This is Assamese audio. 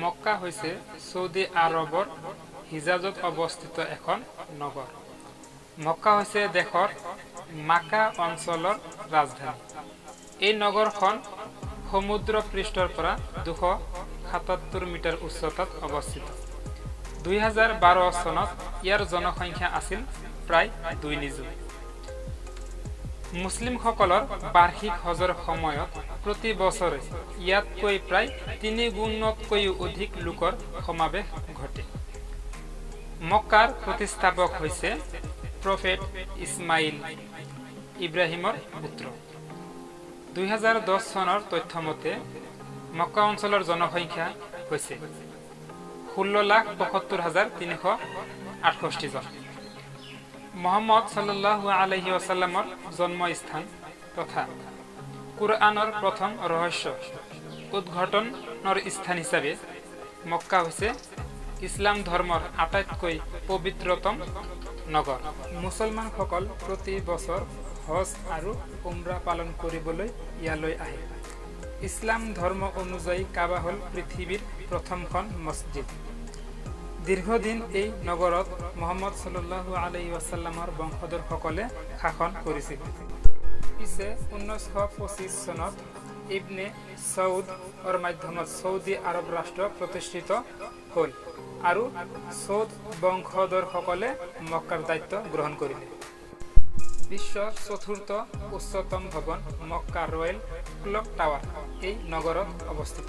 মক্কা হৈছে ছৌদি আৰৱৰ হিজাজত অৱস্থিত এখন নগৰ। মক্কা হৈছে দেশৰ মাকা অঞ্চলৰ ৰাজধানী। এই নগৰখন সমুদ্ৰ পৃষ্ঠৰ পৰা 277 মিটাৰ উচ্চতাত অৱস্থিত। 2012 চনত ইয়াৰ জনসংখ্যা আছিল প্ৰায় 2 নিযুত। মুছলিমসকলৰ বাৰ্ষিক হজৰ সময়ত প্ৰতি বছৰে ইয়াতকৈ প্ৰায় 3 গুণতকৈও অধিক লোকৰ সমাৱেশ ঘটে। মক্কাৰ প্ৰতিষ্ঠাপক হৈছে প্ৰফেট ইছমাইল, ইব্ৰাহিমৰ পুত্ৰ। 2010 চনৰ তথ্য মতে মক্কা অঞ্চলৰ জনসংখ্যা হৈছে 16,৭৫,368 জন। মহম্মদ সাল্লাল্লাহু আলাইহি ৱাছাল্লামৰ জন্মস্থান তথা কোৰআনৰ প্ৰথম ৰহস্য উদ্ঘাটনৰ স্থান হিচাপে মক্কা হৈছে ইছলাম ধৰ্মৰ আটাইতকৈ পবিত্ৰতম নগৰ। মুছলমানসকল প্ৰতি বছৰ হজ আৰু উমৰা পালন কৰিবলৈ ইয়ালৈ আহে। ইছলাম ধৰ্ম অনুযায়ী কাবা হ'ল পৃথিৱীৰ প্ৰথমখন মছজিদ। দীৰ্ঘদিন এই নগৰত মহম্মদ সাল্লাল্লাহু আলাইহি ৱাছাল্লামৰ বংশধৰসকলে শাসন কৰিছিল। পিছে 1925 চনত ইবনে সৌদৰ মাধ্যমত ছৌদি আৰৱ ৰাষ্ট্ৰ প্ৰতিষ্ঠিত হ'ল আৰু সৌদ বংশধৰসকলে মক্কাৰ দায়িত্ব গ্ৰহণ কৰিলে। বিশ্বৰ চতুৰ্থ উচ্চতম ভৱন মক্কা ৰয়েল ক্লক টাৱাৰ এই নগৰত অৱস্থিত।